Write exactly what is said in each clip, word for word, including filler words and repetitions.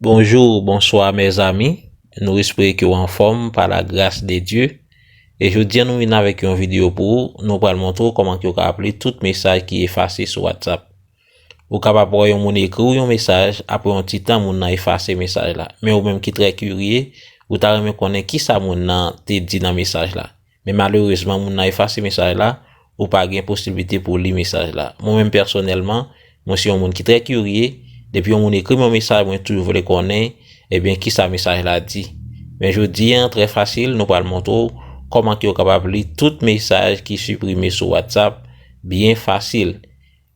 Bonjou, bonswa, mezanmi. Nou espere ke w anfòm pa la gras de Dye. E jodi a nou vin avèk yon videyo pou ou. Nou pral montre w kòman ke w ka aple tout mesaj ki efase sou WhatsApp. Ou kapab wè yon moun ekri w yon mesaj, apre yon ti tan moun nan efase mesaj la. Men ou menm ki trè kirye, ou ta renmen konnen kisa moun nan te di nan mesaj la. Men malerezman, moun nan efase mesaj la, ou pa gen posiblite pou w li mesaj la. Mwen menm pèsonèlman, mwen se yon moun ki trè kirye, depi yon moun ekri m yon mesaj, mwen toujou vle konnen, ebyen, kisa mesaj la di. Men jodi a, trè fasil, nou pral montre w kòman ke w kapab li tout mesaj ki siprime sou WhatsApp byen fasil.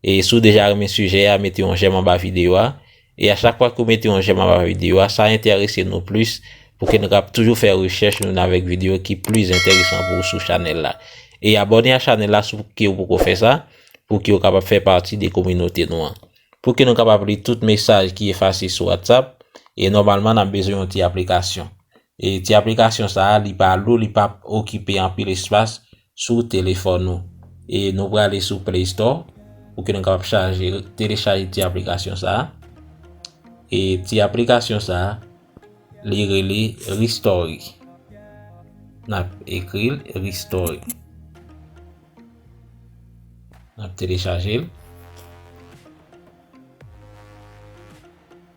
E si w deja renmen sijè a, mete yon jèm anba videyo a. E a chak fwa ke w mete yon jèm anba videyo a, sa enterese nou plis pou ke nou kab toujou fè rechèch nou avèk videyo ki plis enteresan pou ou sou chanèl la. E abòne a chanèl la si w ke w poko fè sa, pou ke w kapab fè pati de kominote nou an. Pou ke nou kapab li tout mesaj ki efase sou WhatsApp, e nòmalman n ap bezwen yon ti aplikasyon. E ti aplikasyon sa a, li pa lou, li p ap okipe anpil espas sou telefòn ou. E nou prale sou Play Store pou ke nou kapab chaje, telechaje ti aplikasyon sa a. E ti aplikasyon sa a, li rele Ristory. N ap ekri l Ristory. N ap telechaje l.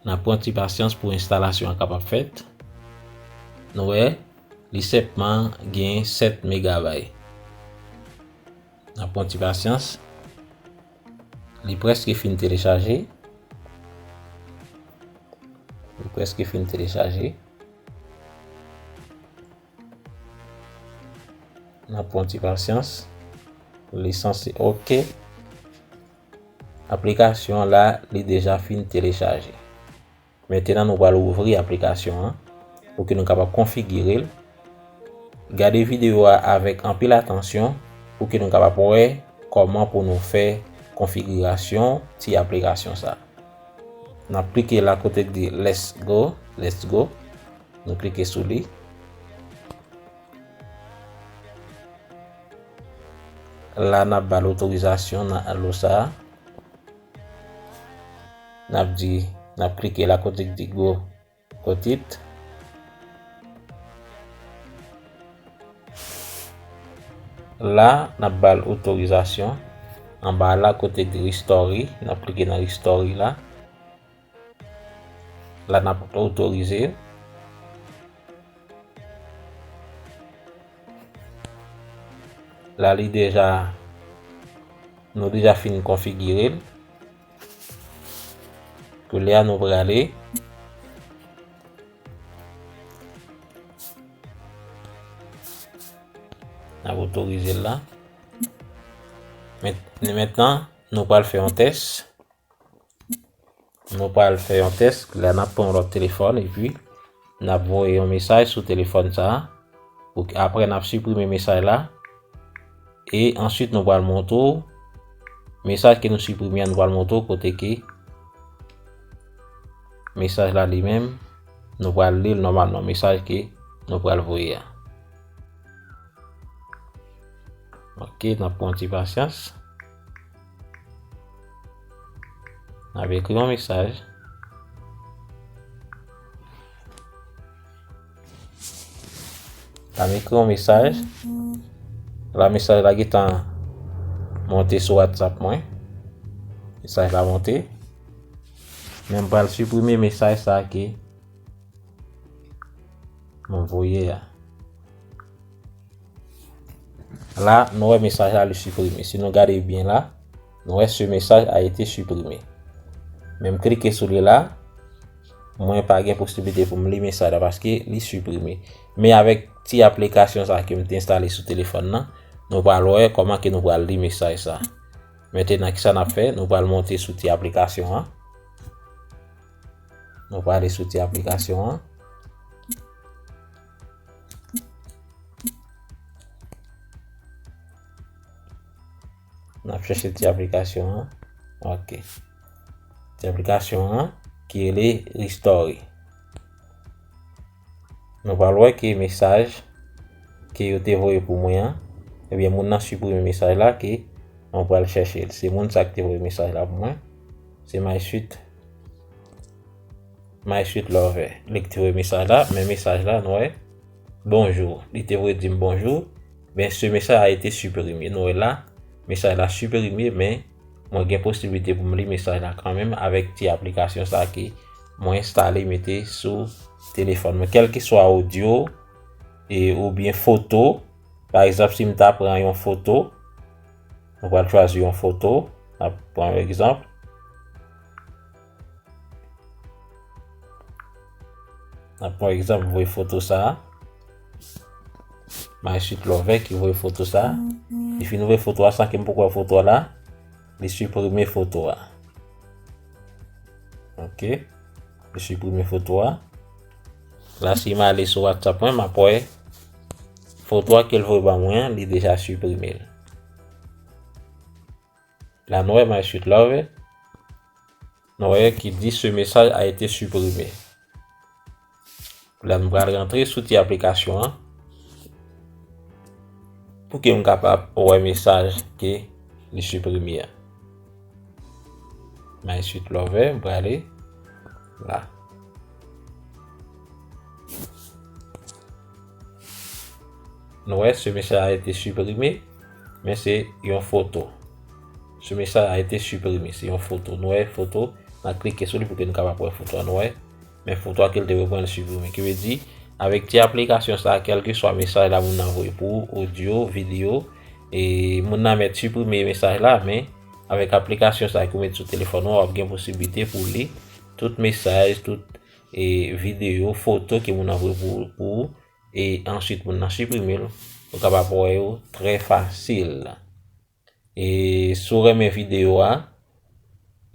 N ap pran ti pasyans pou enstalasyon an kapab fèt. Nou wè, li senpman gen sèt megabay. N ap pran ti pasyans. Li prèske fin telechaje. Li prèske fin telechaje. N ap pran ti pasyans. Li sanse oke. Aplikasyon an la, li deja fin telechaje. Mentenan, nou pral ouvri aplikasyon an pou ke nou kapab konfigire l. Gade videyo a avèk anpil atansyon pou ke nou kapab wè kòman pou nou fè konfigirasyon ti aplikasyon sa. N ap klike la kote k di Let's go, Let's go. Nou klike sou li. La, n ap ba l otorizasyon nan anlo sa a. N ap di, n ap klike la kote k di go, go it. La, n ap ba l otorizasyon. Anba la, kote k di Ristory, n ap klike nan Ristory la. La, n ap otorize. La, li deja, nou deja fin konfigire l. Koulye a, nou prale. N ap otorize l la. Men, mentnan, nou pral fè yon tès. Nou pral fè yon tès. La, n ap pran yon lòt telefòn epi n ap voye yon mesaj sou telefòn sa a. Pou k-, apre, n ap siprime mesaj la. E answit, nou pral montre w mesaj ke nou siprime a, nou pral montre w kote ke mesaj la li menm, nou pral li l nòmalman, mesaj ke nou pral voye a. Oke, n ap pran yon ti pasyans. N ap ekri yon mesaj. N ap ekri yon mesaj. La, mesaj la gentan monte sou WhatsApp mwen. Mesaj la monte. Men m pral siprime mesaj sa ke mwen voye a. La, nou wè mesaj la, li siprime. Si nou gade byen la, nou wè ce message a été supprimé. Men m klike sou li la, mwen pa gen posiblite pou m li mesaj la paske li siprime. Men avèk ti aplikasyon sa ke m te enstale sou telefòn nan, nou pral wè kòman ke nou pral li mesaj sa. Mentnan, kisa n ap fè? Nou pral monte sou ti aplikasyon an. Nou prale sou ti aplikasyon an. N ap chèche ti aplikasyon an. Oke. Ti aplikasyon an ki rele Ristory. Nou pral wè ke mesaj ke yo te voye pou mwen an, ebyen, moun nan siprime mesaj la ke mwen pral chèche l. Se moun sa ki te voye mesaj la pou mwen. Se my suite. My Sweet Lover, li ki te voye mesaj la, men mesaj la, nou wè, bonjour. Li te voye di m bonjour, men ce message a été supprimé. Nou wè la, mesaj la siprime, men mwen gen posiblite pou m li mesaj la kanmenm avèk ti aplikasyon sa ke mwen enstale mete sou telefòn mwen. Kèlkeswa odyo e oubyen foto, pa egzanp, si m ta pran yon foto, nou pral chwazi yon foto, n ap pran yon egzanp. N ap pran egzanp, voye foto sa a. My Sweet Lover ki voye foto sa a. Li fin voye foto a san ke m poko wè foto a la. Li siprime foto a. Ok. Li siprime foto a. La, si m ale sou WhatsApp mwen, m ap wè foto a ke l voye ban mwen an, li deja siprime l. La, nou wè My Sweet Lover. Nou wè ki di ce message a été supprimé. La, m pral rantre sou ti aplikasyon an pou ke m kapab wè mesaj ke li siprime a. My Sweet Lover, m prale la. Nou wè, ce message a été supprimé, men se yon foto. Ce message a été supprimé, se yon foto. Nou wè foto, n a klike sou li pou ke nou kapab wè foto a, nou wè. Men foto a ke l te voye pran, l siprime. Ki vle di, avèk ti aplikasyon sa a, kèlkeswa mesaj la moun nan voye pou ou, odyo, videyo, e moun nan mèt siprime mesaj la, men avèk aplikasyon sa a ke w met sou telefòn ou, w ap gen posiblite pou li tout mesaj, tout, e videyo, foto ke moun nan voye pou, pou ou, e answit moun nan siprime l, ou kapab wè yo trè fasil. E si w renmen videyo a,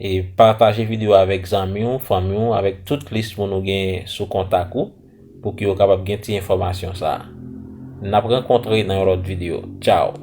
e pataje videyo a avèk zanmi w, fanmi w, avèk tout lis moun ou gen sou kontak ou, pou ke yo kapab gen ti enfòmasyon sa a. N ap rankontre nan yon lòt videyo. Tchao!